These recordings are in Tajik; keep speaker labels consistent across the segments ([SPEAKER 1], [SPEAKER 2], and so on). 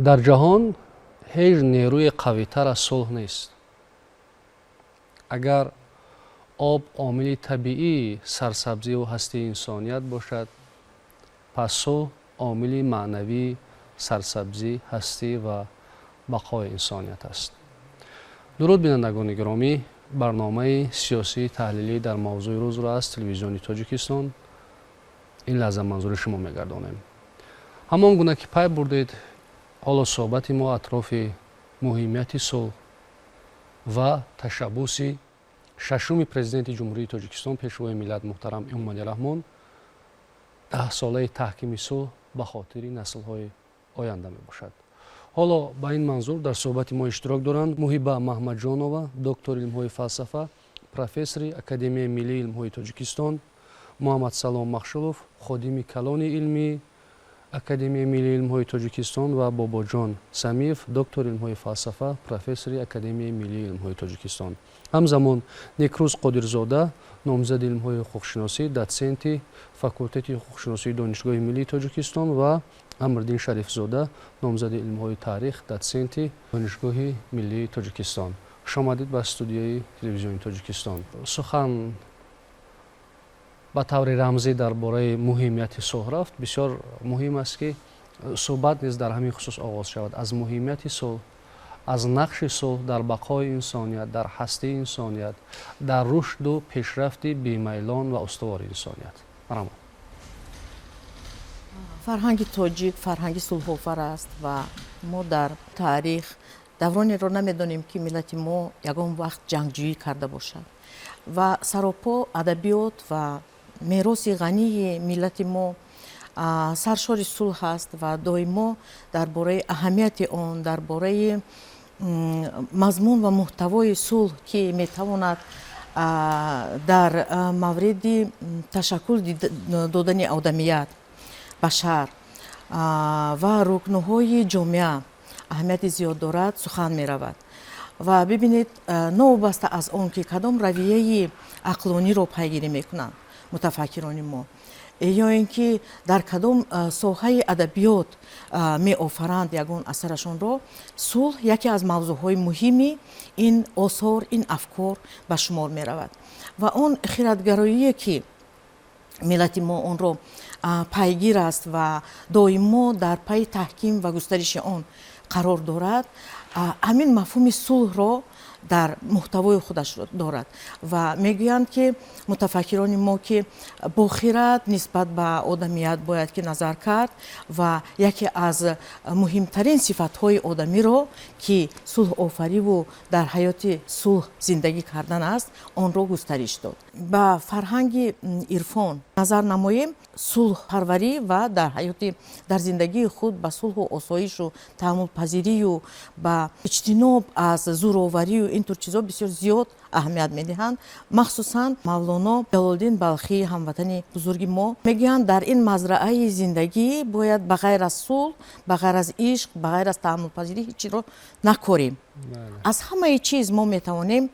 [SPEAKER 1] Дар ҷаҳон ҳеҷ нерӯи қавитар аз сулҳ нест. Агар об омили табиии сарсабзиву ҳастии инсоният бошад, пас сулҳ омили маънавии сарсабзӣ, ҳастӣ ва бақои инсоният аст. Дуруд, бинандагони гиромӣ! Барномаи сиёсии таҳлилӣ дар мавзӯи рӯзро аз Телевизиони Тоҷикистон ин лаҳза манзури шумо мегардонем. Ҳамон гуна ки пай бурдед, ҳоло суҳбати мо атрофи муҳимияти сулҳ ва ташаббуси шашуми Президенти Ҷумҳурии Тоҷикистон, Пешвои миллат муҳтарам Эмомалӣ Раҳмон, 10-солаи таҳкими сулҳ ба хотири наслҳои оянда мебошад. Ҳоло ба ин манзур дар суҳбати мо иштирок доранд Муҳиба Маҳмадҷонова, доктори илмҳои фалсафа, профессори Академияи миллии илмҳои Тоҷикистон, Муҳаммадсалом Махшулов, ходими калони илмии Академияи миллии илмҳои Тоҷикистон, ва Бобоҷон Самиев, доктори илмҳои фалсафа, профессори Академияи миллии илмҳои Тоҷикистон, ҳамзамон Некрӯз Қодирзода, номзади илмҳои ҳуқуқшиносӣ, дотсенти факултети ҳуқуқшиносии Донишгоҳи миллии Тоҷикистон, ва Амриддин Шарифзода, номзади илмҳои таърих, дотсенти Донишгоҳи миллии Тоҷикистон. Хушомадед ба студияи Телевизиони Тоҷикистон. Сухан ба таври рамзӣ дар бораи муҳимияти сулҳ рафт. Бисёр муҳим аст, ки суҳбат низ дар ҳамин хусус оғоз шавад: аз муҳимияти сулҳ, аз нақши сулҳ дар бақои инсоният, дар ҳастии инсоният, дар рушду пешрафти бемайлон ва устувори инсоният. Марҳамат.
[SPEAKER 2] Фарҳанги тоҷик фарҳанги сулҳофар аст ва мо дар таърих давронеро намедонем, ки миллати мо ягон вақт ҷангҷӯӣ карда бошад, ва саропо адабиёт ва мероси ғании миллати мо саршори сулҳ аст ва доимо дар бораи аҳамияти он, дар бораи мазмун ва муҳтавои сулҳ, ки метавонад дар мавриди ташаккул додани одамият, башар ва рукнҳои ҷомеа аҳамияти зиёд дорад, сухан меравад. Ва бибинед, новобаста аз он ки кадом равияи ақлониро пайгирӣ мекунанд мутафаккирони мо ё ин ки дар кадом соҳаи адабиёт меофаранд ягон асарашонро, сулҳ яке аз мавзӯъҳои муҳими ин осор, ин афкор ба шумор меравад. Ва он хиратгароие, ки миллати мо онро пайгир аст ва доимо дар пайи таҳким ва густариши он қарор дорад, ҳамин мафҳуми сулҳро дар муҳтавои худаш дорад. Ва мегӯянд, ки мутафаккирони мо, ки бо хират нисбат ба одамият бояд ки назар кард ва яке аз муҳимтарин сифатҳои одамиро, ки сулҳофариву дар ҳаёти сулҳ зиндагӣ кардан аст, онро густариш дод. Ба фарҳанги ирфон назар намоем, сулҳпарварӣ ва дар ҳаёти, дар зиндагии худ ба сулҳу осоишу таҳаммулпазирию ба иҷтиноб аз зӯроварию ин тур чизҳо бисёр зиёд аҳамият медиҳанд. Махсусан Мавлоно Ҷалолиддин Балхӣ, ҳамватани бузурги мо, мегӯянд: дар ин мазраъаи зиндагӣ бояд ба ғайр аз сулҳ, ба ғайр аз ишқ, ба ғайр аз таҳаммулпазирӣ ҳеҷ чизро накорем. Аз ҳамаи чиз мо метавонем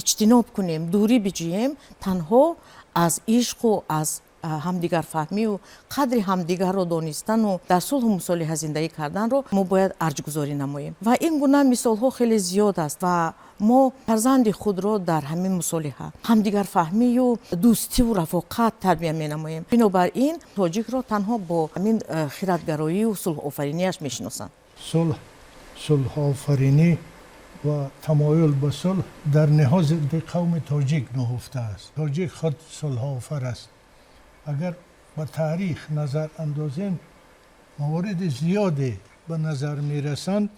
[SPEAKER 2] иҷтиноб кунем, дурӣ биҷӯем, танҳо аз ишқу аз ҳамдигарфаҳмию қадри ҳамдигарро донистану дар сулҳу мусолиҳа зиндагӣ карданро мо бояд арҷгузорӣ намоем. Ва ин гуна мисолҳо хеле зиёд аст ва мо фарзанди худро дар ҳамин мусолиҳа, ҳамдигарфаҳмию дӯстиву рафоқат тарбия менамоем. Бинобар ин тоҷикро танҳо бо ҳамин хиратгароию сулҳофаринияш мешиносанд.
[SPEAKER 3] Сулҳ, сулҳофаринӣ ва тамоюл ба сулҳ дар ниҳоди қавми тоҷик нуҳуфта аст. Тоҷик худ сулҳофар аст. Агар ба таърих назар андозем, мавориди зиёде ба назар мерасанд,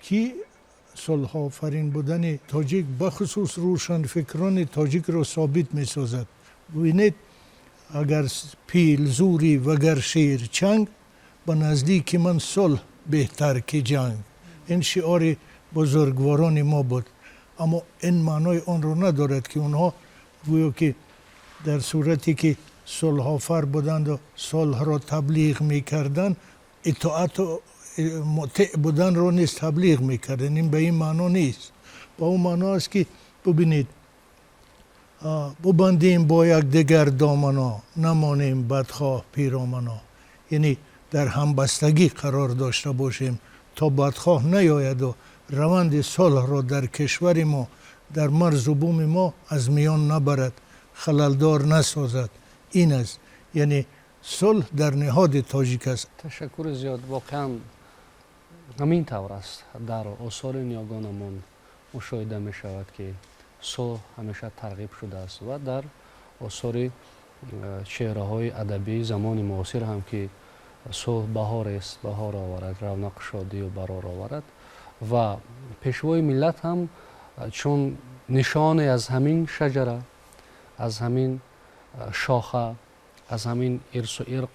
[SPEAKER 3] ки сулҳофарин будани тоҷик, бахусус рӯшанфикрони тоҷикро собит месозад. Бубинед: агар пил зӯрӣ, вагар шер чанг, ба наздики ман сулҳ беҳтар ки ҷанг. Ин шиори бузургворони мо буд, аммо ин маънои онро надорад, ки онҳо гӯё ки дар сурате ки сулҳофар буданду сулҳро таблиғ мекарданд, итоату мутеъ буданро низ таблиғ мекарданд. Ин ба ин маъно нест. Ба он маъно аст, ки бубинед: бубандем бо якдигар домано, намонем бадхоҳ пиромано, яъне дар ҳамбастагӣ қарор дошта бошем. То бадхоҳ наёяду раванди сулҳро дар кишвари мо, дар марзу буми мо аз миён набарад, халалдор насозад. Ин аст, яъне сулҳ дар ниҳоди тоҷик аст.
[SPEAKER 1] Ташаккури зиёд. Воқеан, ҳамин тавр аст. Дар осори ниёгонамон мушоҳида мешавад, ки сулҳ ҳамеша тарғиб шудааст, ва дар осори чеҳраҳои адабии замони муосир ҳам, ки сулҳ баҳорест, баҳор оварад, равнақу шодию барор оварад. Ва Пешвои миллат ҳам чун нишоне аз ҳамин шаҷара, аз ҳамин шоха, аз ҳамин ирсу ирқ,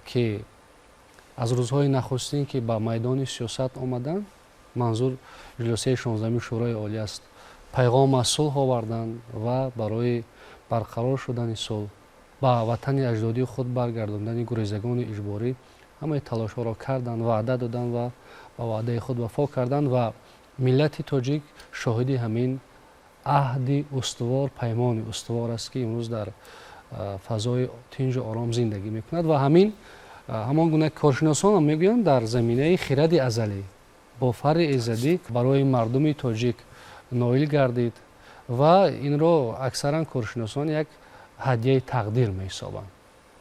[SPEAKER 1] ки аз рӯзҳои нахустин, ки ба майдони сиёсат омаданд, манзур ҷаласаи 16-уми Шӯрои Олӣ аст, пайғом аз сулҳ оварданд ва барои барқарор шудани сулҳ, ба ватани аҷдодии худ баргардондани гурезагони иҷборӣ ҳамаи талошҳоро карданд, ваъда доданд ва ба ваъдаи худ вафо карданд. Ва миллати тоҷик шоҳиди ҳамин аҳди устувор, паймони устувор аст, ки имрӯз дар фазои тинҷу ором зиндагӣ мекунад. Ва ҳамин ҳамон гуна коршиносонам мегӯянд, дар заминаи хиради азалӣ бо фарри иззадӣ барои мардуми тоҷик ноил гардид. Ва инро аксаран коршиносон як ҳадияи тақдир меҳисобанд.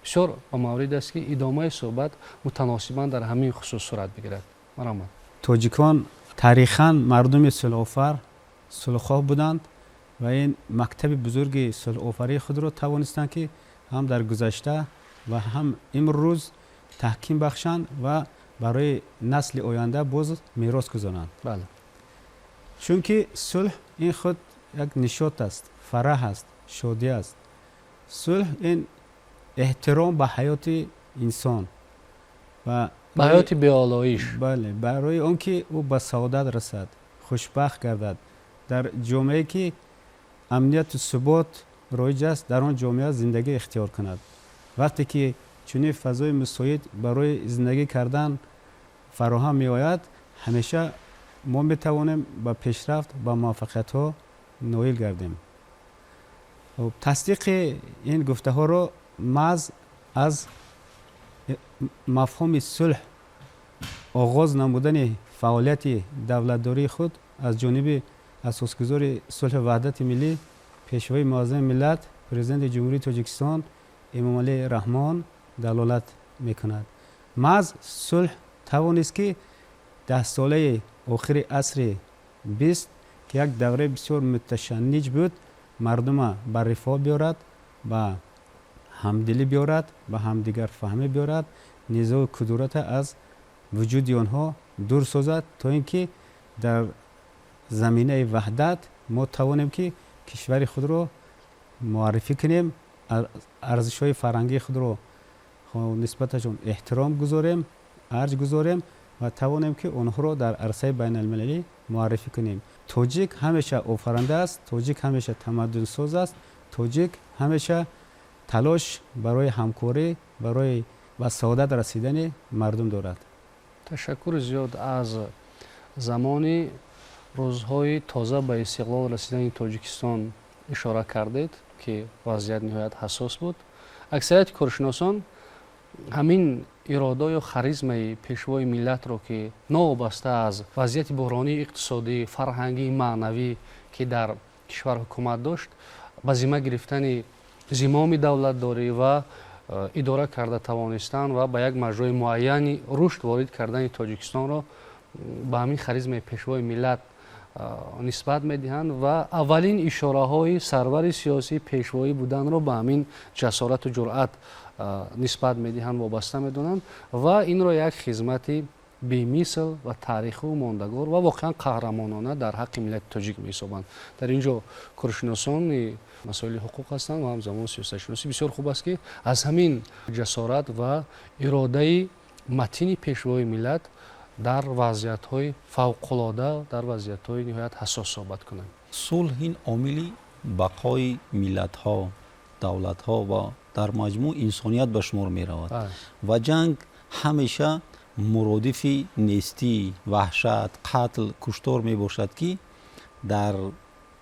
[SPEAKER 1] Бисёр ба маврид аст, ки идомаи суҳбат мутаносибан дар ҳамин хусус сурат бигирад. Марҳамат.
[SPEAKER 4] Тоҷикон тарихан мардуми сулҳофар, сулҳхоҳ буданд ва ин мактаби бузурги сулҳофарии худро тавонистанд, ки ҳам дар гузашта ва ҳам имрӯз таҳким бахшанд ва барои насли оянда боз мерос гузоранд. Чунки сулҳ ин худ як нишот аст, фараҳ аст, шодӣ аст. Сулҳ ин эҳтиром ба ҳаёти инсон ва
[SPEAKER 1] ба ҳаёти беолоиш.
[SPEAKER 4] Бале, барои он ки ӯ ба саодат расад, хушбахт гардад. Дар ҷомеае, ки амнияту субот роиҷ аст, дар он ҷомеа зиндагӣ ихтиёр кунад. Вақте ки чунин фазои мусоид барои зиндагӣ кардан фароҳам меояд, ҳамеша мо метавонем ба пешрафт, ба муваффақиятҳо ноил гардем. Тасдиқи ин гуфтаҳоро маҳз аз мафҳуми сулҳ оғоз намудани фаъолияти давлатдории худ аз ҷониби асосгузори сулҳу ваҳдати миллӣ, Пешвои муаззами миллат, Президенти Ҷумҳурии Тоҷикистон Эмомалӣ Раҳмон далолат мекунад. Маҳз сулҳ тавонист, ки 10 солаи охири асри 20, ки як давраи бисёр муташанниҷ буд, мардума ба рифоҳ биёрад, ба ҳамдилӣ биёрад, ба ҳамдигарфаҳмӣ биёрад, низоу кудурата аз вуҷуди онҳо дур созад, то ин ки дар заминаи ваҳдат мо тавонем, ки кишвари худро муаррифӣ кунем, арзишҳои фарҳангии худро нисбаташон эҳтиром гузорем, арҷ гузорем ва тавонем, ки онҳоро дар арсаи байналмилалӣ муаррифӣ кунем. Тоҷик ҳамеша офаранда аст, тоҷик ҳамеша тамаддунсоз аст, тоҷик ҳамеша талош барои ҳамкорӣ, барои ба саодат расидани мардум дорад.
[SPEAKER 1] Ташаккури зиёд. Аз замони рӯзҳои тоза ба истиқлол расидани Тоҷикистон ишора кардед, ки вазъият ниҳоят ҳассос буд. Аксарияти коршиносон ҳамин ирода ё харизмаи Пешвои миллатро, ки новобаста аз вазъияти буҳронии иқтисодӣ, фарҳангӣ, маънавӣ, ки дар кишвар ҳукумат дошт, ба зимма гирифтани зимоми давлатдорӣ ва идора карда тавонистан ва ба як маҷрои муайяни рушд ворид кардани Тоҷикистонро ба ҳамин харизмаи Пешвои миллат нисбат медиҳанд ва аввалин ишораҳои сарвари сиёсӣ, пешвоӣ буданро ба ҳамин ҷасорату ҷуръат нисбат медиҳанд, вобаста медонанд ва инро як хизмати бемисл ва таърихию мондагор ва воқеан қаҳрамонона дар ҳаққи миллати тоҷик меҳисобанд. Дар ин ҷо коршиносони масоили ҳуқуқ ҳастанд ва ҳамзамон сиёсатшиносӣ. Бисёр хуб аст, ки аз ҳамин ҷасорат ва иродаи матини Пешвои миллат дар вазъиятҳои фавқулода, дар вазъиятҳои ниҳоят ҳассос суҳбат кунем.
[SPEAKER 5] Сулҳ ин омили бақои миллатҳо, давлатҳо ва дар маҷмӯъ инсоният ба шумор меравад ва ҷанг ҳамеша муродифи нестӣ, ваҳшат, қатл, куштор мебошад, ки дар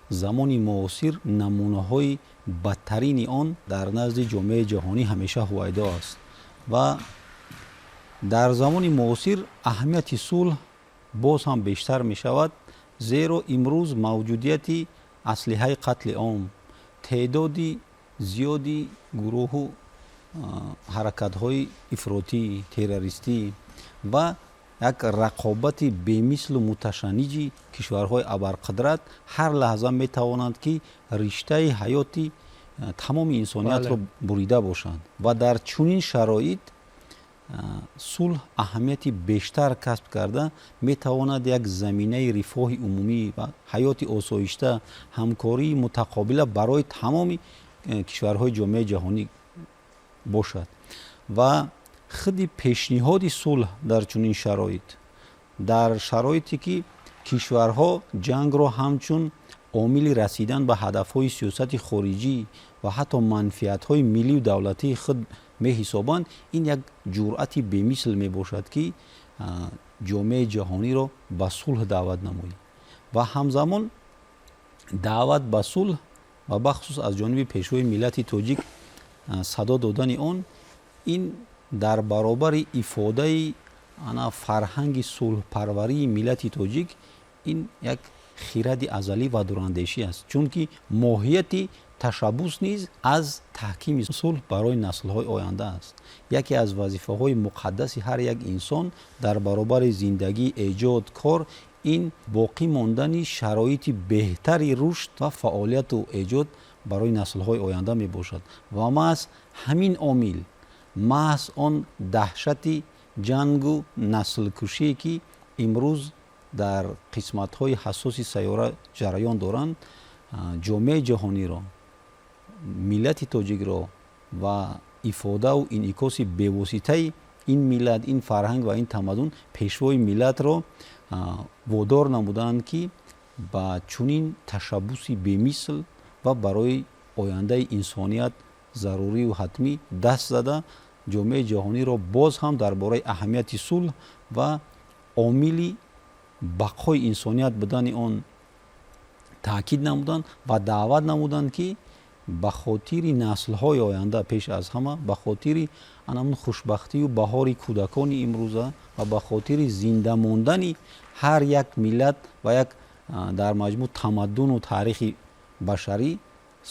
[SPEAKER 5] замони муосир намунаҳои бадтарини он дар назди ҷомеаи ҷаҳонӣ ҳамеша ҳувайдо аст ва Дар замони муосир аҳамияти сулҳ боз ҳам бештар мешавад, зеро имрӯз мавҷудияти аслиҳаи қатли ом, теъдоди зиёди гурӯҳу ҳаракатҳои ифротӣ, террористӣ ва як рақобати бемислу муташанниҷи кишварҳои абарқудрат ҳар лаҳза метавонанд, ки риштаи ҳаёти тамоми инсониятро бурида бошанд. Ва дар чунин шароит сулҳ аҳамияти бештар касб карда метавонад як заминаи рифоҳи умумӣ ва ҳаёти осоишта, ҳамкории мутақобила барои тамоми кишварҳои ҷомеаи ҷаҳонӣ бошад. Ва худи пешниҳоди сулҳ дар чунин шароит, дар шароите ки кишварҳо ҷангро ҳамчун омили расидан ба ҳадафҳои сиёсати хориҷӣ ва ҳатто манфиатҳои миллию давлатии худ меҳисобанд, ин як ҷуръати бемисл мебошад, ки ҷомеаи ҷаҳониро ба сулҳ даъват намоӣ. Ва ҳамзамон даъват ба сулҳ ва бахусус аз ҷониби пешвои миллати тоҷик садо додани он, ин дар баробари ифодаи ана фарҳанги сулҳпарварии миллати тоҷик, ин як хиради азалӣ ва дурандешӣ аст, чунки моҳияти ташаббус низ аз таҳкими сулҳ барои наслҳои оянда аст. Яке аз вазифаҳои муқаддаси ҳар як инсон дар баробари зиндагӣ, эҷод, кор ин боқӣ мондани шароити беҳтари рушд ва фаъолияту эҷод барои наслҳои оянда мебошад. Ва маҳз ҳамин омил, маҳз он даҳшати ҷангу наслкушие, ки имрӯз дар қисматҳои ҳассоси сайёра ҷараён доранд, ҷомеаи ҷаҳониро, миллати тоҷикро ва ифодаву инъикоси бевоситаи ин миллат, ин фарҳанг ва ин тамаддун, пешвои миллатро водор намуданд, ки ба чунин ташаббуси бемисл ва барои ояндаи инсоният зарурию ҳатмӣ даст зада, ҷомеаи ҷаҳониро боз ҳам дар бораи аҳамияти сулҳ ва омили бақои инсоният будани он таъкид намуданд ва даъват намуданд, ки ба хотири наслҳои оянда, пеш аз ҳама ба хотири анамун хушбахтию баҳори кӯдакони имрӯза ва ба хотири зинда мондани ҳар як миллат ва як дар маҷмӯъ тамаддуну таърихи башарӣ,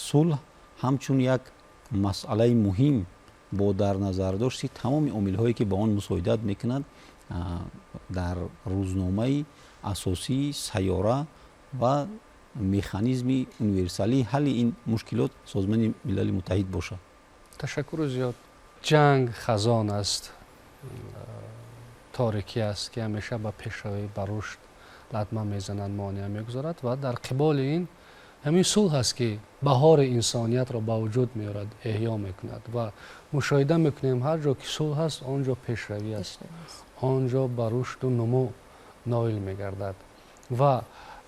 [SPEAKER 5] сулҳ ҳамчун як масъалаи муҳим бо дар назардошти тамоми омилҳое, ки ба он мусоидат мекунад, дар рӯзномаи асосии сайёра ва механизми универсалии ҳалли ин мушкилот Созмони Милали Муттаҳид бошад.
[SPEAKER 1] Ташаккуру зиёд. Ҷанг хазон аст, торикӣ аст, ки ҳамеша ба пешравӣ, ба рушд латма мезанад, монеа мегузорад. Ва дар қиболи ин ҳамин сулҳ аст, ки баҳори инсониятро ба вуҷуд меорад, эҳё мекунад. Ва мушоҳида мекунем, ҳар ҷо ки сулҳ аст, он ҷо пешравӣ аст, он ҷо ба рушду нумӯ ноил мегардад. Ва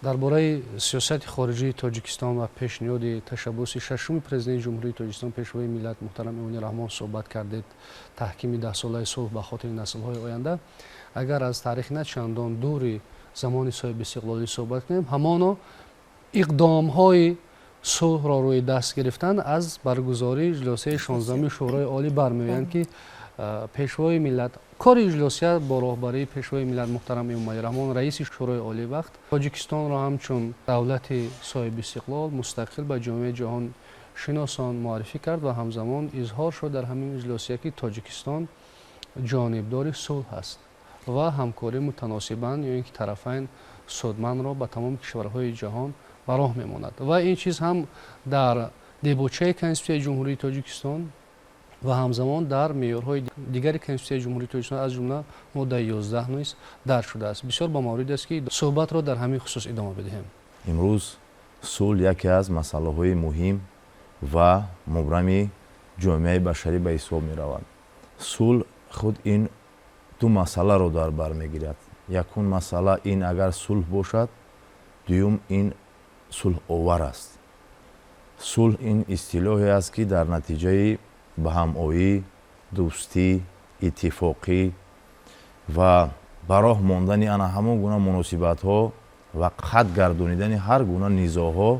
[SPEAKER 1] дар бораи сиёсати хориҷии Тоҷикистон ва пешниҳоди ташаббуси шашуми Президенти Ҷумҳурии Тоҷикистон, Пешвои миллат муҳтарам Эмомалӣ Раҳмон суҳбат кардед, таҳкими даҳсолаи сулҳ ба хотири наслҳои оянда. Агар аз таърихи на чандон дури замони соҳибистиқлолӣ суҳбат кунем, ҳамоно иқдомҳои сулҳро рӯи даст гирифтан аз баргузории иҷлосияи 16-уми Шӯрои Олӣ бармеоянд, ки Пешвои миллат кори иҷлосия бо роҳбарии Пешвои миллат муҳтарам Эмомалӣ Раҳмон, раиси Шӯрои Олӣ вақт, Тоҷикистонро ҳамчун давлати соҳибистиқлол, мустақил ба ҷомеаи ҷаҳон шиносон, муаррифӣ кард. Ва ҳамзамон изҳор шуд дар ҳамин иҷлосия, ки Тоҷикистон ҷонибдори сулҳ аст ва ҳамкории мутаносибан ё ин ки тарафайн судмандро ба тамоми кишварҳои ҷаҳон ба роҳ мемонад. Ва ин чиз ҳам дар дебочаи Конститутсияи Ҷумҳурии Тоҷикистон ва ҳамзамон дар меъёрҳои дигари Конститутсияи Ҷумҳурии Тоҷикистон, аз ҷумла моддаи 11 низ дарҷ шудааст. Бисёр ба маврид аст, ки суҳбатро дар ҳамин хусус идома бидиҳем.
[SPEAKER 6] Имрӯз сулҳ яке аз масъалаҳои муҳим ва мубрами ҷомеаи башарӣ ба ҳисоб меравад. Сулҳ худ ин ду масъаларо дар бар мегирад. Якум масъала ин агар сулҳ бошад, дуюм ин сулҳовар аст. Сулҳ ин истилоҳе аст, ки дар натиҷаи ба ҳамоӣ, дӯстӣ, иттифоқӣ ва ба роҳ мондани ана ҳамон гуна муносибатҳо ва қатъ гардонидани ҳар гуна низоъҳо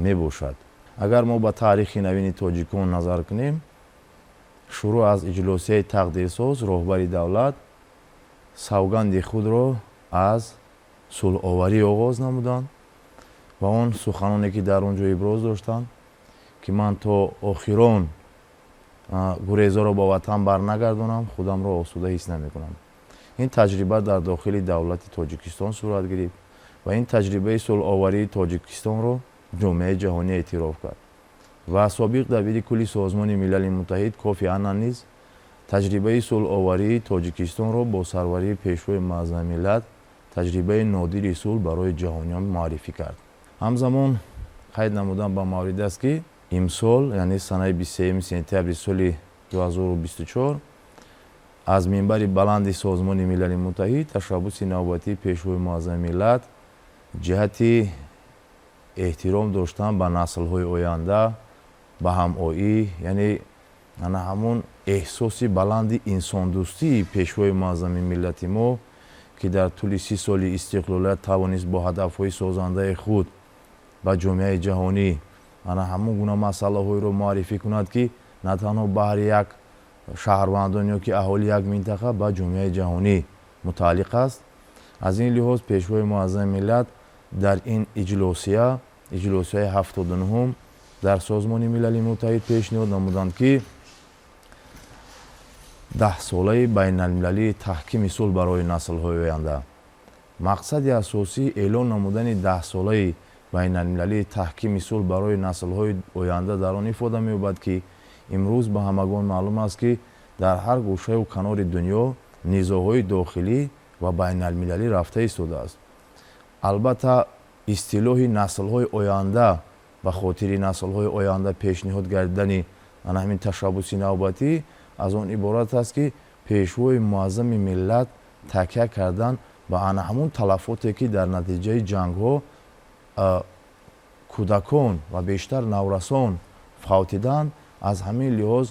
[SPEAKER 6] мебошад. Агар мо ба таърихи навини тоҷикон назар кунем, шояд Шурӯъ аз иҷлосияи тақдирсоз роҳбари давлат савганди худро аз сулҳоварӣ оғоз намуданд ва он суханоне, ки дар он ҷо иброз доштанд, ки ман то охирон гурезоро ба ватан барнагардонам, худамро осуда ҳис намекунам. Ин таҷриба дар дохили давлати Тоҷикистон сурат гирифт ва ин таҷрибаи сулҳоварии Тоҷикистонро ҷомеаи ҷаҳонӣ эътироф кард ва собиқ дабири кулли Созмони Милали Муттаҳид Кофи Аннан низ таҷрибаи сулҳоварии Тоҷикистонро бо сарварии Пешвои муаззами миллат таҷрибаи нодири сулҳ барои ҷаҳониён муаррифӣ кард. Ҳамзамон қайд намудан ба маврид аст, ки имсол, яъне санаи 23 сентябри соли 2024, аз минбари баланди Созмони Милали Муттаҳид ташаббуси навбатии Пешвои муаззами миллат ҷиҳати эҳтиром доштан ба наслҳои оянда, ба ҳамоӣ, яъне ана ҳамон эҳсоси баланди инсондӯстии Пешвои муаззами миллати мо, ки дар тӯли 30 соли истиқлолият тавонист бо ҳадафҳои созандаи худ ба ҷомеаи ҷаҳонӣ ана ҳамон гуна масъалаҳоеро муаррифӣ кунад, ки на танҳо баҳри як шаҳрвандон ё ки аҳолии як минтақа, ба ҷомеаи ҷаҳонӣ мутааллиқ аст. Аз ин лиҳоз Пешвои муаззами миллат дар ин иҷлосия, иҷлосияи 79-ум дар Созмони Милали Муттаҳид, пешниҳод намуданд, ки даҳсолаи байналмилалии таҳкими сулҳ барои наслҳои оянда. Мақсади асосии эълон намудани даҳсолаи байналмилалии таҳкими сулҳ барои наслҳои оянда дар он ифода меёбад, ки имрӯз ба ҳамагон маълум аст, ки дар ҳар гӯшаю канори дунё низоъҳои дохилӣ ва байналмилалӣ рафта истодааст. Албатта, истилоҳи наслҳои оянда, ба хотири наслҳои оянда пешниҳод гардидани ана ҳамин ташаббуси навбатӣ аз он иборат аст, ки Пешвои муаззами миллат такя кардан ба ана ҳамун талафоте, ки дар натиҷаи ҷангҳо кӯдакон ва бештар наврасон фавтиданд. Аз ҳамин лиҳоз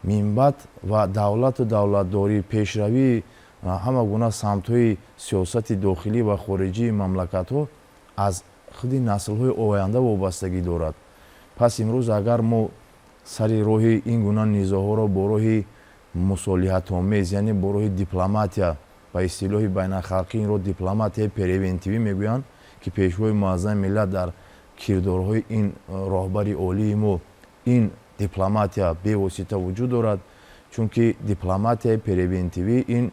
[SPEAKER 6] минбаъд ва давлату давлатдорӣ, пешравии ҳама гуна самтҳои сиёсати дохилӣ ва хориҷии мамлакатҳо аз худи наслҳои оянда вобастагӣ дорад. Пас имрӯз агар мо сари роҳи ин гуна низоъҳоро бо роҳи мусолиҳатомез, яъне бо роҳи дипломатия, ба истилоҳи байналхалқӣ инро дипломатияи превентивӣ мегӯянд, ки Пешвои муаззами миллат дар кирдорҳои ин роҳбари олии мо ин дипломатия бевосита вуҷуд дорад, чунки дипломатияи превентивӣ ин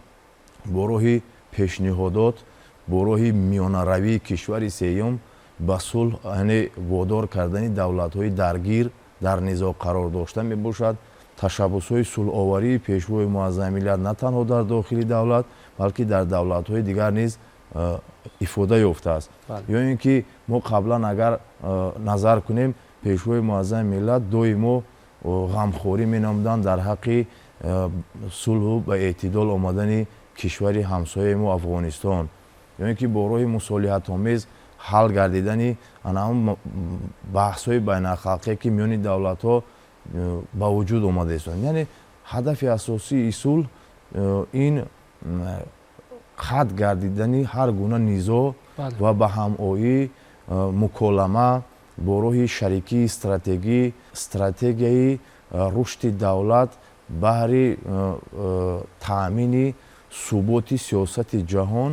[SPEAKER 6] бо роҳи пешниҳодот, бо роҳи миёнаравии кишвари сеюм ба сулҳ, яъне водор кардани давлатҳои даргир дар низоъ қарор дошта мебошад. Ташаббусҳои сулҳоварии Пешвои муаззами миллат на танҳо дар дохили давлат, балки дар давлатҳои дигар низ ифода ёфтааст. Ё ин ки мо қаблан агар назар кунем, Пешвои муаззами миллат доимо ғамхорӣ менамуданд дар ҳаққи сулҳу ба эътидол омадани кишвари ҳамсояи мо Афғонистон, ё ин ки бо роҳи мусолиҳатомез ҳал гардидани ана баҳсҳои байналхалқие, ки миёни давлатҳо ба вуҷуд омада истоданд. Яъне ҳадафи асосии сулҳ ин қатъ гардидани ҳар гуна низоъ ва ба ҳамоӣ, муколама бо роҳи шарикии стратегӣ, стратегияи рушди давлат баҳри таъмини суботи сиёсати ҷаҳон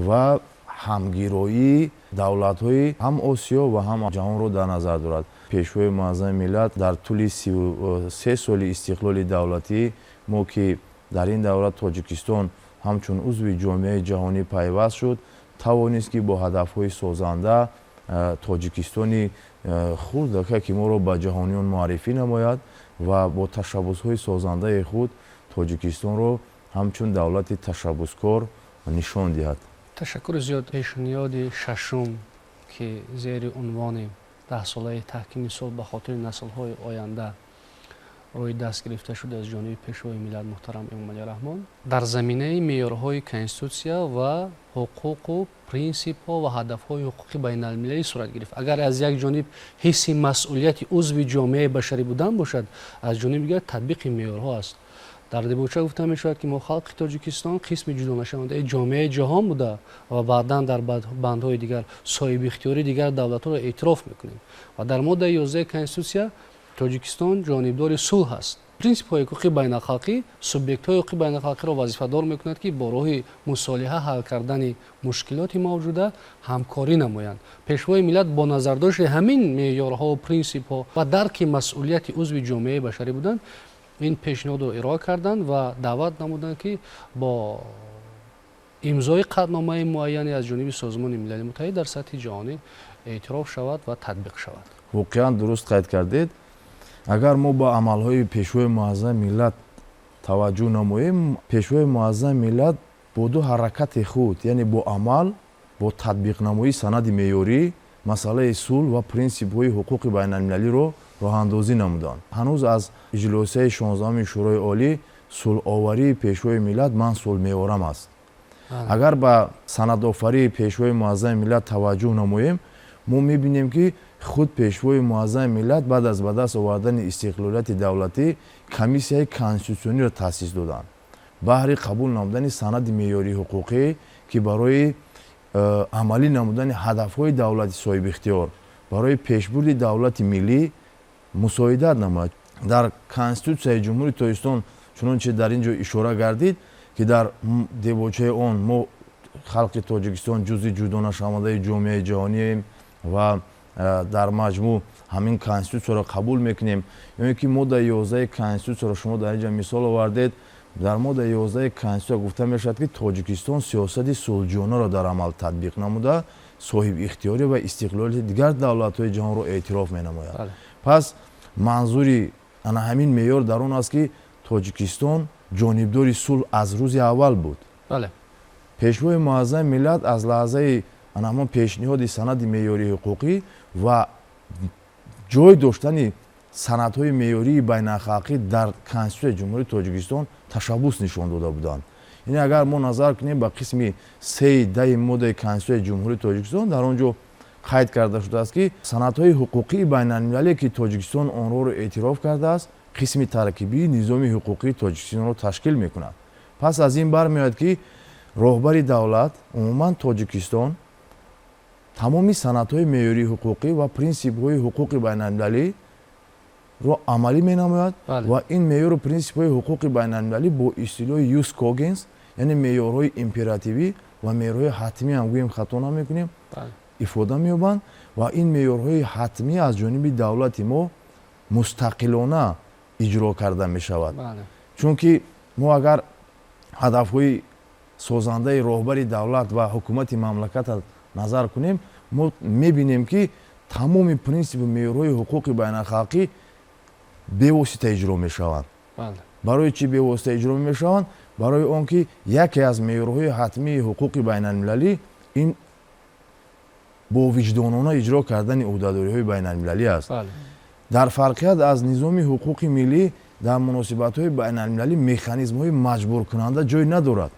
[SPEAKER 6] ва ҳамгироии давлатҳои ҳам Осиё ва ҳам ҷаҳонро дар назар дорад. Пешвои муаззами миллат дар тӯли 33 соли истиқлоли давлатӣ мо, ки дар ин давра Тоҷикистон ҳамчун узви ҷомеаи ҷаҳонӣ пайваст шуд, тавонист, ки бо ҳадафҳои созанда Тоҷикистони хурдака, ки моро ба ҷаҳониён муаррифӣ намояд ва бо ташаббусҳои созандаи худ Тоҷикистонро ҳамчун давлати ташаббускор нишон диҳад.
[SPEAKER 1] Ташаккури зиёд. Пешниҳоди шашум, ки зери унвони даҳсолаи таҳкими сулҳ ба хотири наслҳои оянда рӯи даст гирифта шуда аз ҷониби Пешвои миллат муҳтарам Эмомалӣ Раҳмон, дар заминаи меъёрҳои конститутсия ва ҳуқуқу принсипҳо ва ҳадафҳои ҳуқуқи байналмилалӣ сурат гирифт. Агар аз як ҷониб ҳисси масъулияти узви ҷомеаи башарӣ будан бошад, аз ҷониби дигар татбиқи меъёрҳо аст. Дар дебоча гуфта мешавад, ки мо, халқи Тоҷикистон, қисми ҷудонашавандаи ҷомеаи ҷаҳон буда ва баъдан дар бандҳои дигар соҳибихтиёри дигар давлатҳоро эътироф мекунем ва дар моддаи 11 конститутсия Тоҷикистон ҷонибдори сулҳ аст. Принсипҳои ҳуқуқи байналхалқӣ субъектҳои ҳуқуқи байналхалқиро вазифадор мекунад, ки бо роҳи мусолиҳа ҳал кардани мушкилоти мавҷуда ҳамкорӣ намоянд. Пешвои миллат бо назардошти ҳамин меъёрҳо, принсипҳо ва дарки масъулияти узви ҷомеаи башарӣ буданд, ин пешниҳодро ироа карданд ва даъват намуданд, ки бо имзои қатъномаи муайяне аз ҷониби Созмони Милали Муттаҳид дар сатҳи ҷаҳонӣ эътироф шавад ва татбиқ шавад.
[SPEAKER 6] Воқеан, дуруст қайд кардед. Агар мо ба амалҳои Пешвои Муаззами миллат таваҷҷӯҳ намоем, Пешвои Муаззами миллат бо ду ҳаракати худ, яъне бо амал, бо татбиқнамоии санади меъёрӣ, масъалаи сулҳ ва принсипҳои ҳуқуқи байналмилалиро роҳандозӣ намуданд. Ҳанӯз аз иҷлосияи 16-уми Шӯрои Олӣ сулҳоварии Пешвои миллат «Ман сулҳ меорам» аст. Агар ба санадофарии Пешвои Муаззами миллат таваҷҷӯҳ намоем, мо мебинем, ки худ Пешвои Муаззами миллат баъд аз ба даст овардани истиқлолияти давлатӣ комиссияи конститутсиониро таъсис доданд баҳри қабул намудани санади меъёрии ҳуқуқӣ, ки барои амалӣ намудани ҳадафҳои давлати соҳибихтиёр, барои пешбурди давлати миллӣ мусоидат намояд. Дар Конститутсияи Ҷумҳурии Тоҷикистон, чунончи дар ин ҷо ишора гардид, ки дар дебочаи он мо, халқи Тоҷикистон, ҷузъи ҷудонашавандаи ҷомеаи ҷаҳонием ва дар маҷмӯъ ҳамин конститутсияро қабул мекунем, ё ин ки моддаи 11-и конститутсияро шумо дар ин ҷо мисол овардед. Дар моддаи 11-и конститутсия гуфта мешавад, ки Тоҷикистон сиёсати сулҳҷӯёнаро дар амал татбиқ намуда, соҳибихтиёрӣ ва истиқлолияти дигар давлатҳои ҷаҳонро эътироф менамояд. Пас манзури ана ҳамин меъёр дар он аст, ки Тоҷикистон ҷонибдори сулҳ аз рӯзи аввал буд. Пешвои Муаззами миллат аз лаҳзаи ана ҳамон пешниҳоди санади меъёрии ҳуқуқӣ ва ҷой доштани санадҳои меъёрии байналхалқӣ дар Конститутсияи Ҷумҳурии Тоҷикистон ташаббус нишон дода буданд. Яъне, агар мо назар кунем ба қисми сеи даи моддаи Конститутсияи Ҷумҳурии Тоҷикистон, дар он ҷо қайд карда шудааст, ки санадҳои ҳуқуқии байналмилалие, ки Тоҷикистон онҳоро эътироф кардааст, қисми таркибии низоми ҳуқуқии Тоҷикистонро ташкил мекунад. Пас аз ин бармеояд, ки роҳбари давлат, умуман Тоҷикистон, тамоми санадҳои меъёрии ҳуқуқӣ ва принсипҳои ҳуқуқи байналмилалиро амалӣ менамояд ва ин меъёру принсипҳои ҳуқуқи байналмилалӣ бо истилоҳи jus cogens, яъне меъёрҳои императивӣ ва меъёрҳои ҳатмӣ ҳам гӯем, хато намекунем, ифода меёбанд ва ин меъёрҳои ҳатмӣ аз ҷониби давлати мо мустақилона иҷро карда мешавад. Чунки мо агар ҳадафҳои созандаи роҳбари давлат ва ҳукумати мамлакатро назар кунем, мо мебинем, ки тамоми принсипу меъёрҳои ҳуқуқи байналхалқӣ бевосита иҷро мешаванд. Барои чӣ бевосита иҷро мешаванд? Барои он ки яке аз меъёрҳои ҳатмии ҳуқуқи байналмилалӣ ин бовиҷдонона иҷро кардани ӯҳдадориҳои байналмилалӣ аст. Дар фарқият аз низоми ҳуқуқи миллӣ, дар муносибатҳои байналмилалӣ механизмҳои маҷбуркунанда ҷой надорад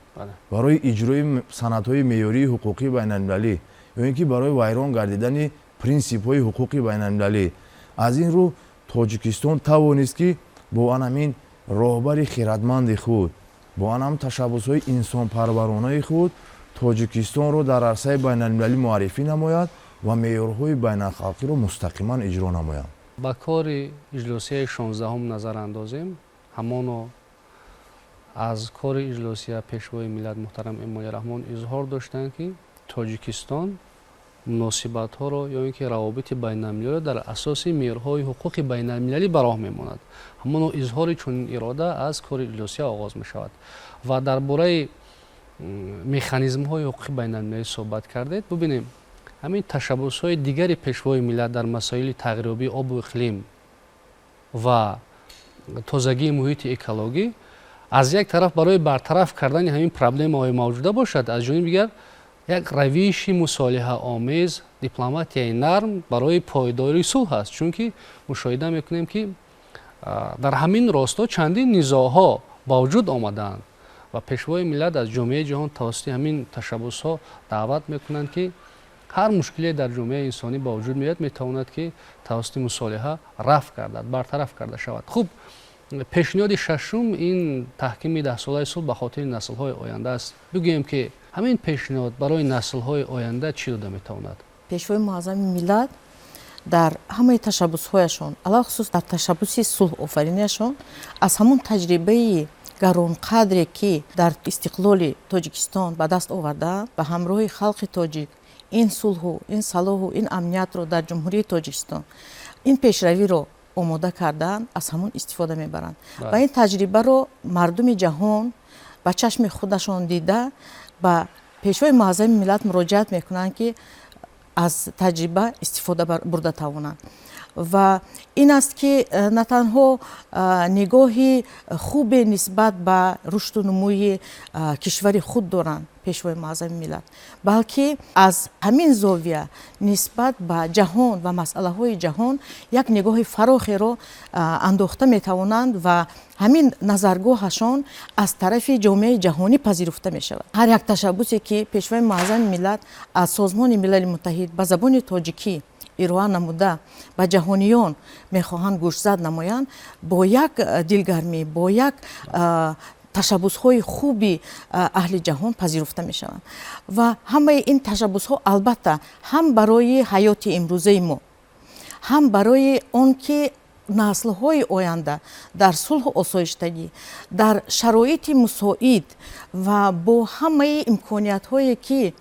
[SPEAKER 6] барои иҷрои санадҳои меъёрии ҳуқуқии байналмилалӣ ё ин ки барои вайрон гардидани принсипҳои ҳуқуқи байналмилалӣ. Аз ин рӯ Тоҷикистон тавонист, ки бо анамин роҳбари хиратманди худ, бо анам ташаббусҳои инсонпарваронаи худ Тоҷикистонро дар арсаи байналмилалӣ муаррифӣ намояд ва меъёрҳои байналхалқиро мустақиман иҷро намояд.
[SPEAKER 1] Ба кори иҷлосияи 16-ум назар андозем. Ҳамоно аз кори иҷлосия Пешвои миллат муҳтарам Эмомалӣ Раҳмон изҳор доштанд, ки Тоҷикистон муносибатҳоро ё ин ки равобити байналмилалиро дар асоси меъёрҳои ҳуқуқи байналмилалӣ ба роҳ мемонад. Ҳамоно изҳори чунин ирода аз кори иҷлосия оғоз мешавад. Ва дар бораи механизмҳои ҳуқуқи байналмилалӣ суҳбат кардед. Бубинем, ҳамин ташаббусҳои дигари Пешвои миллат дар масоили тағйирёбии обу иқлим ва тозагии муҳити экологӣ аз як тараф барои бартараф кардани ҳамин проблемаҳои мавҷуда бошад, аз ҷониби дигар як равиши мусолиҳаомез, дипломатияи нарм барои пойдории сулҳ аст. Чунки мушоҳида мекунем, ки дар ҳамин росто чандин низоъҳо ба вуҷуд омадаанд ва Пешвои миллат аз ҷомеаи ҷаҳон тавассути ҳамин ташаббусҳо даъват мекунанд, ки ҳар мушкиле дар ҷомеаи инсонӣ ба вуҷуд меояд, метавонад, ки тавассути мусолиҳа рафъ гардад, бартараф карда шавад. Хуб, пешниҳоди шашум ин таҳкими Даҳсолаи сулҳ ба хотири наслҳои оянда аст. Бигӯем, ки ҳамин пешниҳод барои наслҳои оянда чӣ дода метавонад?
[SPEAKER 2] Пешвои Муаззами миллат Дар ҳамаи ташаббусҳояшон, алалхусус дар ташаббуси сулҳофариниашон, аз ҳамон таҷрибаи гаронқадре, ки дар истиқлоли Тоҷикистон ба даст овардаанд, ба ҳамроҳи халқи тоҷик ин сулҳу, ин салоҳу, ин амниятро дар Ҷумҳурии Тоҷикистон, ин пешравиро омода кардаанд, аз ҳамон истифода мебаранд ва ин таҷрибаро мардуми ҷаҳон ба чашми худашон дида, ба Пешвои Муаззами миллат муроҷиат мекунанд, ки аз таҷриба истифода бурда тавонанд. Ва ин аст, ки на танҳо нигоҳи хубе нисбат ба рушду нумӯи кишвари худ доранд Пешвои Муаззами миллат, балки аз ҳамин зовия нисбат ба ҷаҳон ва масъалаҳои ҷаҳон як нигоҳи фарохеро андохта метавонанд ва ҳамин назаргоҳашон аз тарафи ҷомеаи ҷаҳонӣ пазируфта мешавад. Ҳар як ташаббусе, ки Пешвои Муаззами миллат аз Созмони Милали Муттаҳид ба забони тоҷикӣ ироа намуда, ба ҷаҳониён мехоҳанд гӯшзад намоянд, бо як дилгармӣ, бо як ташаббусҳои хуби аҳли ҷаҳон пазируфта мешаванд. Ва ҳамаи ин ташаббусҳо, албатта, ҳам барои ҳаёти имрӯзаи мо, ҳам барои он ки наслҳои оянда дар сулҳу осоиштагӣ, дар шароити мусоид ва бо ҳамаи имкониятҳое, ки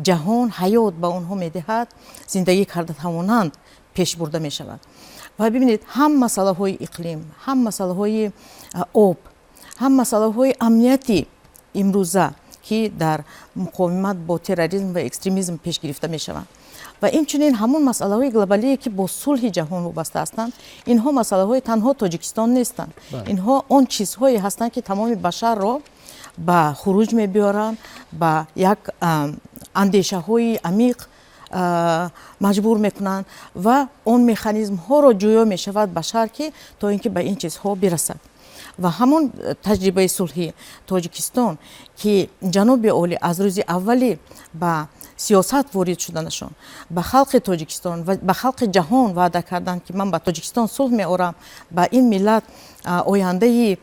[SPEAKER 2] ҷаҳон, ҳаёт ба онҳо медиҳад, зиндагӣ карда тавонанд, пеш бурда мешавад. Ва бибинед, ҳам масъалаҳои иқлим, ҳам масъалаҳои об, ҳам масъалаҳои амнияти имрӯза, ки дар муқовимат бо терроризм ва экстремизм пеш гирифта мешаванд, ва инчунин ҳамон масъалаҳои глобалие, ки бо сулҳи ҷаҳон вобаста ҳастанд, инҳо масъалаҳои танҳо Тоҷикистон нестанд. Инҳо он чизҳое ҳастанд, ки тамоми башарро ба хуруҷ мебиёранд, ба як андешаҳои амиқ маҷбур мекунанд ва он механизмҳоро ҷӯё мешавад башар, ки то ин ки ба ин чизҳо бирасад. Ва ҳамон таҷрибаи сулҳи Тоҷикистон, ки ҷаноби олӣ аз рӯзи аввали ба сиёсат ворид шуданашон ба халқи Тоҷикистон ва ба халқи ҷаҳон ваъда карданд, ки ман ба Тоҷикистон сулҳ меорам, ба ин миллат ояндаи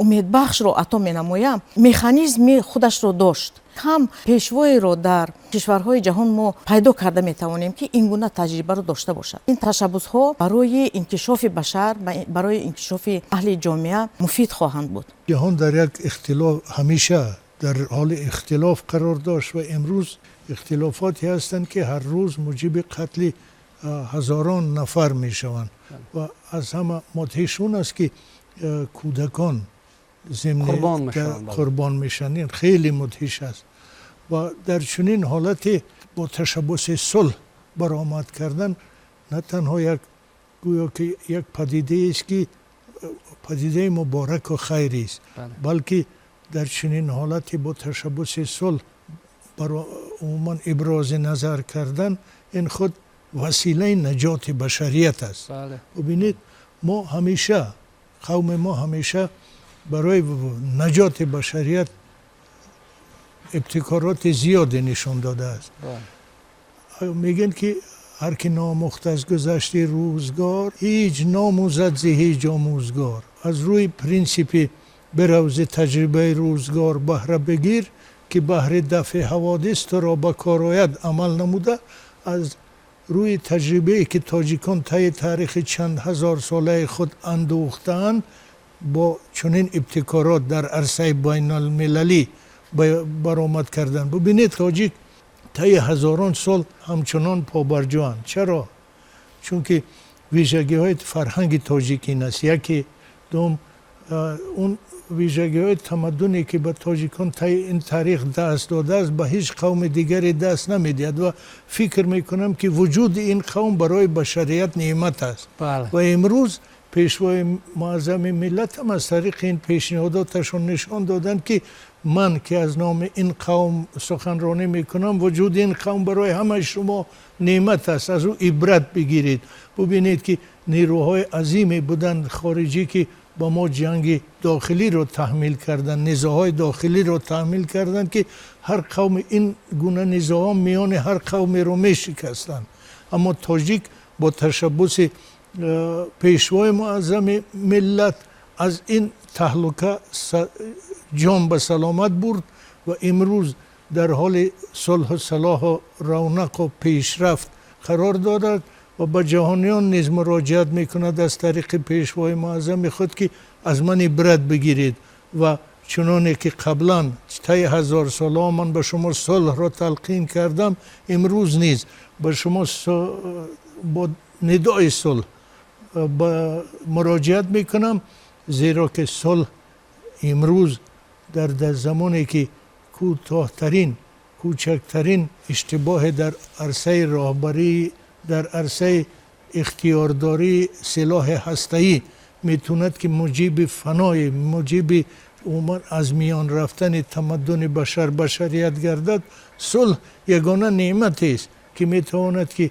[SPEAKER 2] умедбахшро ато менамоям, механизми худашро дошт. Кам пешвоеро дар кишварҳои ҷаҳон мо пайдо карда метавонем, ки ин гуна таҷрибаро дошта бошад. Ин ташаббусҳо барои инкишофи башар, барои инкишофи аҳли ҷомеа муфид хоҳанд буд.
[SPEAKER 3] Ҷаҳон дар як ихтилоф, ҳамеша дар ҳоли ихтилоф қарор дошт ва имрӯз ихтилофоте ҳастанд, ки ҳар рӯз муҷиби қатли ҳазорон нафар мешаванд ва аз ҳама мудҳиш он аст, ки кӯдакон зимни қурбон мешаванд. Ин хеле мудҳиш аст ва дар чунин ҳолате бо ташаббуси сулҳ баромад кардан на танҳо як гӯё ки як падидае аст, ки падидаи мубораку хайрист, балки дар чунин ҳолате бо ташаббуси сулҳ умуман ибрози назар кардан, ин худ василаи наҷоти башарият аст. Бубинед, мо ҳамеша, қавми мо ҳамеша барои наҷоти башарият ибтикороти зиёде нишон додааст. Мегӯянд, ки ҳар ки наомӯхт аз гузашти рӯзгор, ҳеҷ номӯзад зи ҳеҷ омӯзгор. Аз рӯи принсипи бирав зи таҷрибаи рӯзгор баҳра бигир, ки баҳри дафъи ҳаводис туро ба кор ояд, амал намуда, аз рӯи таҷрибае, ки тоҷикон таи таърихи чанд ҳазорсолаи худ андӯхтаанд, бо чунин ибтикорот дар арсаи байналмилалӣ баромад карданд. Бубинед, тоҷик таи ҳазорон сол ҳамчунон побарҷоанд. Чаро? Чунки вижагиҳои фарҳанги тоҷик ин аст. Яке дуввум, он вижагиҳои тамаддуне, ки ба тоҷикон таи ин таърих даст додааст, ба ҳеҷ қавми дигаре даст намедиҳад ва фикр мекунам, ки вуҷуди ин қавм барои башарият неъмат аст. Ва имрӯз Пешвои Муаззами миллат ҳам аз тариқи ин пешниҳодоташон нишон доданд, ки ман, ки аз номи ин қавм суханронӣ мекунам, вуҷуди ин қавм барои ҳамаи шумо неъмат аст, аз ӯ ибрат бигиред. Бубинед, ки нерӯҳои азиме буданд хориҷӣ, ки ба мо ҷанги дохилиро таҳмил карданд, низоъҳои дохилиро таҳмил карданд, ки ҳар қавми ин гуна низоъҳо миёни ҳар қавмеро мешикастанд. Аммо тоҷик бо ташаббуси Пешвои Муаззами миллат аз ин таҳлука ҷон ба саломат бурд ва имрӯз дар ҳоли сулҳу салоҳу равнақу пешрафт қарор дорад. Ва ба ҷаҳониён низ муроҷиат мекунад аз тариқи пешвои муаззами худ, ки аз ман ибрат бигиред ва чуноне ки қаблан таи ҳазорсолаҳо ман ба шумо сулҳро талқин кардам, имрӯз низ ба шумо бо нидои сулҳ муроҷиат мекунам, зеро ки сулҳ имрӯз дар замоне ки кӯтоҳтарин, кӯчактарин иштибоҳе дар арсаи роҳбарӣ, дар арсаи ихтиёрдории силоҳи ҳастаӣ метавонад ки муҷиби фанои, муҷиби умуман аз миён рафтани тамаддуни башар, башарият гардад. Сулҳ ягона неъматест, ки метавонад ки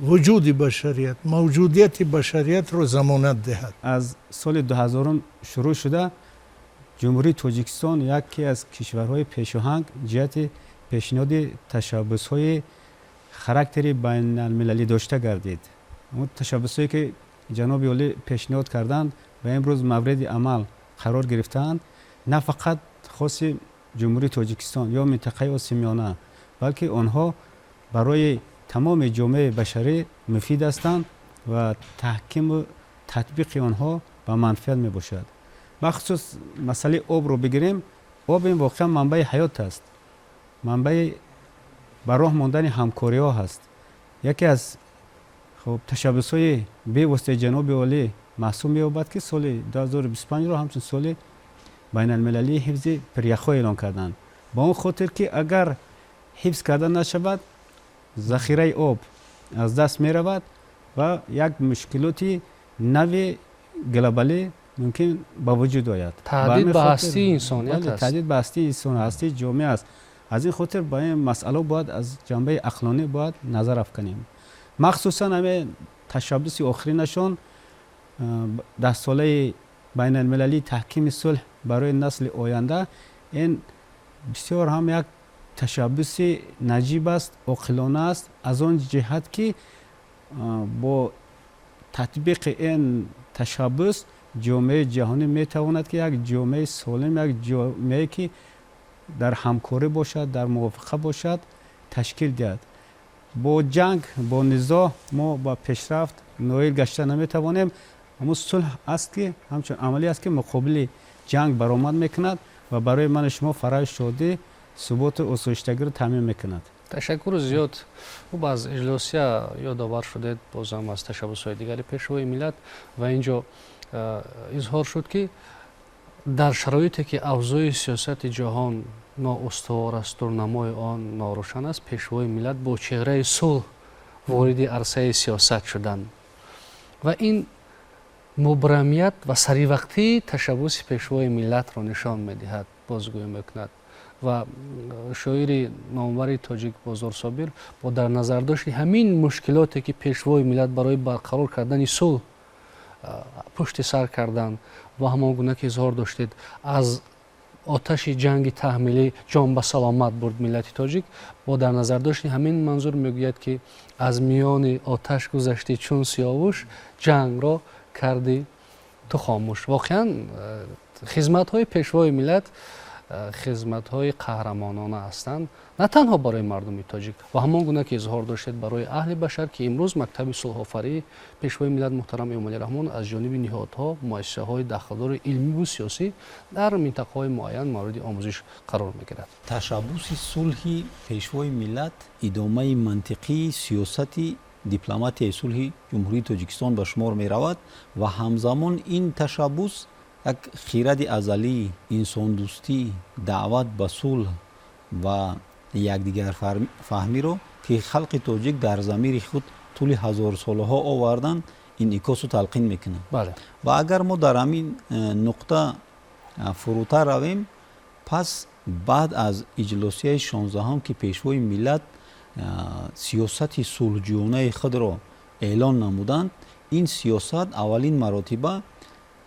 [SPEAKER 3] вуҷуди башарият, мавҷудияти башариятро замонат диҳад.
[SPEAKER 4] Аз соли 2000 шурӯъ шуда, Ҷумҳурии Тоҷикистон яке аз кишварҳои пешоҳанг ҷиҳати пешниҳоди ташаббусҳои характери байналмилалӣ дошта гардид. Он ташаббусҳое, ки ҷаноби олӣ пешниҳод карданд ва имрӯз мавриди амал қарор гирифтаанд, на фақат хоси Ҷумҳурии Тоҷикистон ё минтақаи Осиёи Миёна, балки онҳо барои тамоми ҷомеаи башарӣ муфид ҳастанд ва таҳкиму татбиқи онҳо ба манфиат мебошад. Бахусус масъалаи обро бигирем, об ин воқеан манбаи ҳаёт аст, манбаи ба роҳ мондани ҳамкориҳо ҳаст. Яке аз хуб ташаббусҳои бевоситаи ҷаноби олӣ маҳсуб меёбад, ки соли 2025-ро ҳамчун соли байналмилалии ҳифзи пиряхҳо эълон карданд, ба он хотир ки агар ҳифз карда нашавад, захираи об аз даст меравад ва як мушкилоти нави глобалӣ мумкин ба вуҷуд ояд.
[SPEAKER 1] Таҳдид ба ҳастии инсоният аст.
[SPEAKER 4] Таҳдид ба ҳастии инсон, ҳастии ҷомеа аст. Аз ин хотир ба ин масъала бояд аз ҷанбаи ақлонӣ бояд назар афканем. Махсусан ҳамин ташаббуси охиринашон, даҳсолаи байналмилалии таҳкими сулҳ барои насли оянда, ин бисёр ҳам як ташаббуси наҷиб аст, оқилона аст, аз он ҷиҳат ки бо татбиқи ин ташаббус ҷомеаи ҷаҳонӣ метавонад ки як ҷомеаи солим, як ҷомеае ки дар ҳамкорӣ бошад, дар мувофиқа бошад, ташкил диҳад. Бо ҷанг, бо низоъ мо ба пешрафт ноил гашта наметавонем. Аммо сулҳ аст, ки ҳамчун амалӣ аст, ки муқобили ҷанг баромад мекунад ва барои ману шумо фараҳу шодӣ, суботу осоиштагиро таъмин мекунад.
[SPEAKER 1] Ташаккури зиёд. Хуб, аз иҷлосия ёдовар шудед, бозам аз ташаббусҳои дигари пешвои миллат ва инҷо изҳор шуд, ки дар шароите ки авзои сиёсати ҷаҳон ноустувор аст, дурнамои он норӯшан аст, пешвои миллат бо чеҳраи сулҳ вориди арсаи сиёсат шуданд ва ин мубрамият ва саривақтии ташаббуси пешвои миллатро нишон медиҳад, бозгӯӣ мекунад. Ва шоири номвари тоҷик Бозор Собир бо дар назардошти ҳамин мушкилоте, ки пешвои миллат барои барқарор кардани сулҳ пушти сар карданд ва ҳамон гуна ки изҳор доштед, аз оташи ҷанги таҳмилӣ ҷон ба саломат бурд миллати тоҷик, бо дар назардошти ҳамин манзур мегӯяд, ки аз миёни оташ гузаштӣ чун сиёвуш, ҷангро кардӣ ту хомӯш. Воқеан, хизматҳои пешвои миллат хизматҳои қаҳрамонона ҳастанд на танҳо барои мардуми тоҷик ва ҳамон гуна ки изҳор доштед, барои аҳли башар, ки имрӯз мактаби сулҳофарии пешвои миллат муҳтарам Эмомалӣ Раҳмон аз ҷониби ниҳодҳо, муассисаҳои дахлдори илмиву сиёсӣ дар минтақаҳои муайян мавриди омӯзиш қарор мегирад.
[SPEAKER 5] Ташаббуси сулҳи пешвои миллат идомаи мантиқии сиёсати дипломатияи сулҳи Ҷумҳурии Тоҷикистон ба шумор меравад ва ҳамзамон ин ташаббус як хиради азалӣ, инсондӯстӣ, даъват ба сулҳ ва якдигарфаҳмиро, ки халқи тоҷик дар замири худ тӯли ҳазорсолаҳо оварданд, инъикосу талқин мекунад. Ва агар мо дар ҳамин нуқта фурӯтар равем, пас баъд аз иҷлосияи 16-ҳам, ки пешвои миллат сиёсати сулҳҷӯёнаи худро эълон намуданд, ин сиёсат аввалин маротиба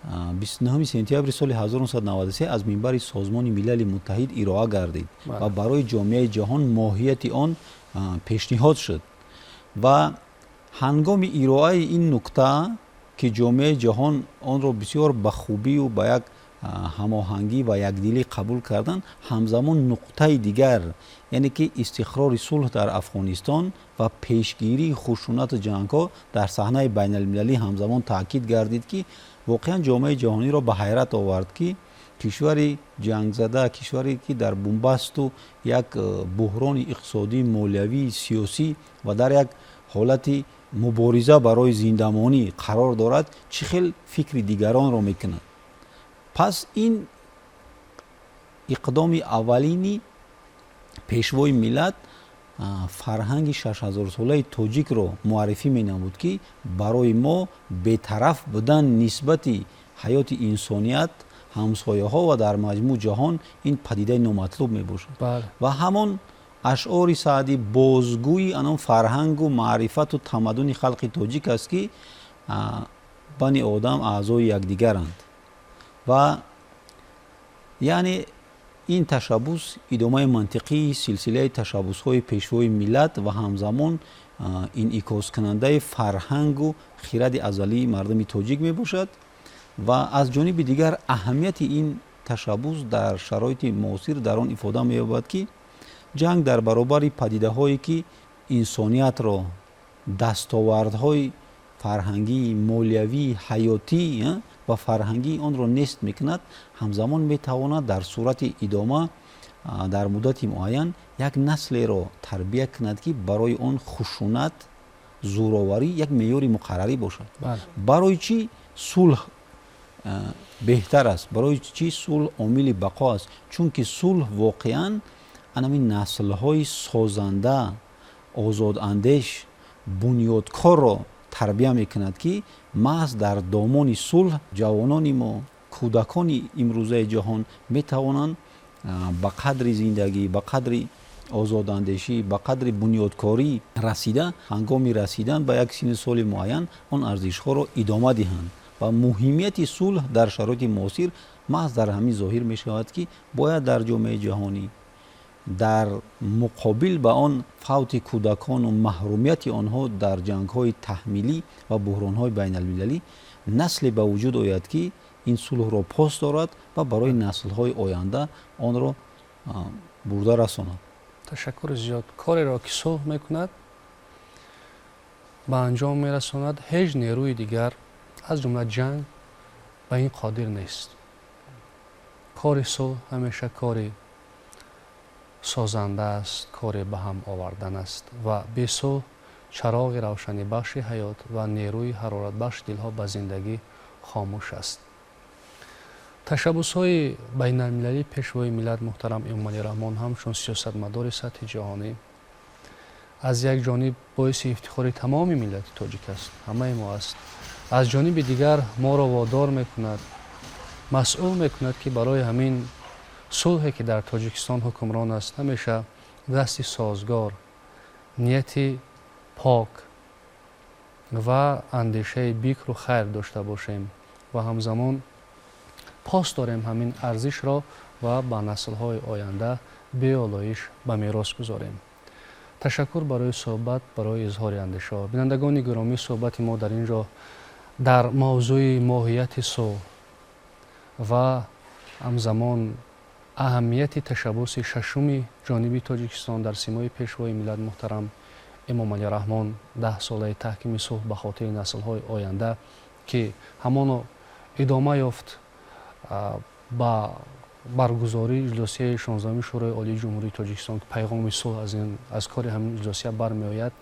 [SPEAKER 5] 29 сентябри соли 1993 аз минбари Созмони Милали Муттаҳид ироа гардид ва барои ҷомеаи ҷаҳон моҳияти он пешниҳод шуд. Ва ҳангоми ироаи ин нукта, ки ҷомеаи ҷаҳон онро бисёр ба хубию ба як Ҳамоҳангӣ ва якдилӣ қабул кардан, ҳамзамон нуқтаи дигар, яъне ки истиқрори сулҳ дар Афғонистон ва пешгирии хушунату ҷангҳо дар саҳнаи байналмилалӣ ҳамзамон таъкид гардид, ки воқеан ҷомеаи ҷаҳониро ба ҳайрат овард, ки кишвари ҷангзада, кишваре ки дар бунбасту як буҳрони иқтисодӣ, молиявӣ, сиёсӣ ва дар як ҳолати мубориза барои зиндамонӣ қарор дорад, чӣ хел фикри дигаронро мекунад. Пас ин иқдоми аввалини Пешвои миллат фарҳанги 6000-солаи тоҷикро муаррифӣ менамуд, ки барои мо бетараф будан нисбати ҳаёти инсоният, ҳамсояҳо ва дар маҷмӯъ ҷаҳон ин падидаи номатлуб мебошад. Ва ҳамон ашъори Саъдӣ бозгӯи анон фарҳангу маърифату тамаддуни халқи тоҷик аст, ки бани одам аъзои якдигаранд. Ва яъне ин ташаббус идомаи мантиқии силсилаи ташаббусҳои Пешвои миллат ва ҳамзамон инъикоскунандаи фарҳангу хиради азалии мардуми тоҷик мебошад. Ва аз ҷониби дигар, аҳамияти ин ташаббус дар шароити муосир дар он ифода меёбад, ки ҷанг дар баробари падидаҳое ки инсониятро, дастовардҳои фарҳангӣ, молиявӣ, ҳаётӣ ва фарҳангии онро нест мекунад, ҳамзамон метавонад дар сурати идома дар муддати муайян як наслеро тарбия кунад, ки барои он хушунат, зӯроварӣ як меъёри муқаррарӣ бошад. Барои чӣ сулҳ беҳтар аст? Барои чӣ сулҳ омили бақо аст? Чунки сулҳ воқеан анамин наслҳои созанда, озодандеш, бунёдкорро тарбия мекунад, ки маҳз дар домони сулҳ ҷавонони мо, кӯдакони имрӯзаи ҷаҳон метавонанд ба қадри зиндагӣ, ба қадри озодандешӣ, ба қадри бунёдкорӣ расида, ҳангоми расидан ба як синни соли муайян он арзишҳоро идома диҳанд. Ва муҳимияти сулҳ дар шароити муосир маҳз дар ҳамин зоҳир мешавад, ки бояд дар ҷомеаи ҷаҳонӣ дар муқобил ба он фавти кӯдакону маҳрумияти онҳо дар ҷангҳои таҳмилӣ ва буҳронҳои байналмилалӣ насле ба вуҷуд ояд, ки ин сулҳро пос дорад ва барои наслҳои оянда онро бурда расонад.
[SPEAKER 1] Ташаккури зиёд. Кореро ки сулҳ мекунад, ба анҷом мерасонад, ҳеҷ нерӯи дигар, аз ҷумла ҷанг, ба ин қодир нест. Кори сулҳ ҳамеша кори созанда аст, кори ба ҳам овардан аст ва бесулҳ чароғи равшанибахши ҳаёт ва нерӯи ҳароратбахши дилҳо ба зиндагӣ хомӯш аст. Ташаббусҳои байналмилалии Пешвои миллат муҳтарам Эмомалӣ Раҳмон ҳамчун сиёсатмадори сатҳи ҷаҳонӣ аз як ҷониб боиси ифтихори тамоми миллати тоҷик аст, ҳамаи мо аст, аз ҷониби дигар моро водор мекунад, масъул мекунад, ки барои ҳамин сулҳе ки дар Тоҷикистон ҳукмрон аст, ҳамеша дасти созгор, нияти пок ва андешаи бикру хайр дошта бошем ва ҳамзамон пос дорем ҳамин арзишро ва ба наслҳои оянда беолоиш ба мерос гузорем. Ташаккур барои суҳбат, барои изҳори андешаҳо. Бинандагони гиромӣ, суҳбати мо дар ин ҷо дар мавзӯи моҳияти сулҳ ва ҳамзамон аҳамияти ташаббуси шашуми ҷониби Тоҷикистон дар симои Пешвои миллат муҳтарам Эмомалӣ Раҳмон, 10-солаи таҳкими сулҳ ба хотири наслҳои оянда, ки ҳамоно идома ёфт ба баргузории иҷлосияи 16-уми Шӯрои Олии Ҷумҳурии Тоҷикистон, ки пайғоми сулҳ аз кори ҳамин иҷлосия бармеояд,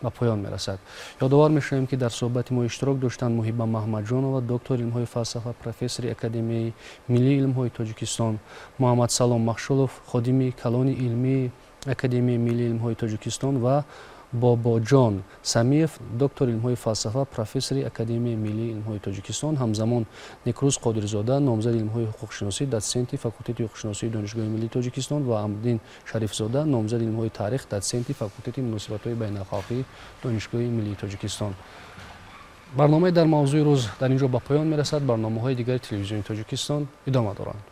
[SPEAKER 1] ба поён мерасад. Ёдовар мешавем, ки дар суҳбати мо иштирок доштанд Муҳиба Маҳмадҷонова, доктори илмҳои фалсафа, профессори Академияи миллии илмҳои Тоҷикистон, Муҳаммадсалом Махшулов, ходими калони илмии Академияи миллии илмҳои Тоҷикистон ва Бобоҷон Самиев, доктори илмҳои фалсафа, профессори Академияи миллии илмҳои Тоҷикистон, ҳамзамон Некрӯз Қодирзода, номзади илмҳои ҳуқуқшиносӣ, дотсенти факултети ҳуқуқшиносии Донишгоҳи миллии Тоҷикистон ва Амриддин Шарифзода, номзади илмҳои таърих, дотсенти факултети муносибатҳои байналхалқии Донишгоҳи миллии Тоҷикистон. Барномаи «Дар мавзӯи рӯз» дар ин ҷо ба поён мерасад. Барномаҳои дигари Телевизиони Тоҷикистон идома доранд.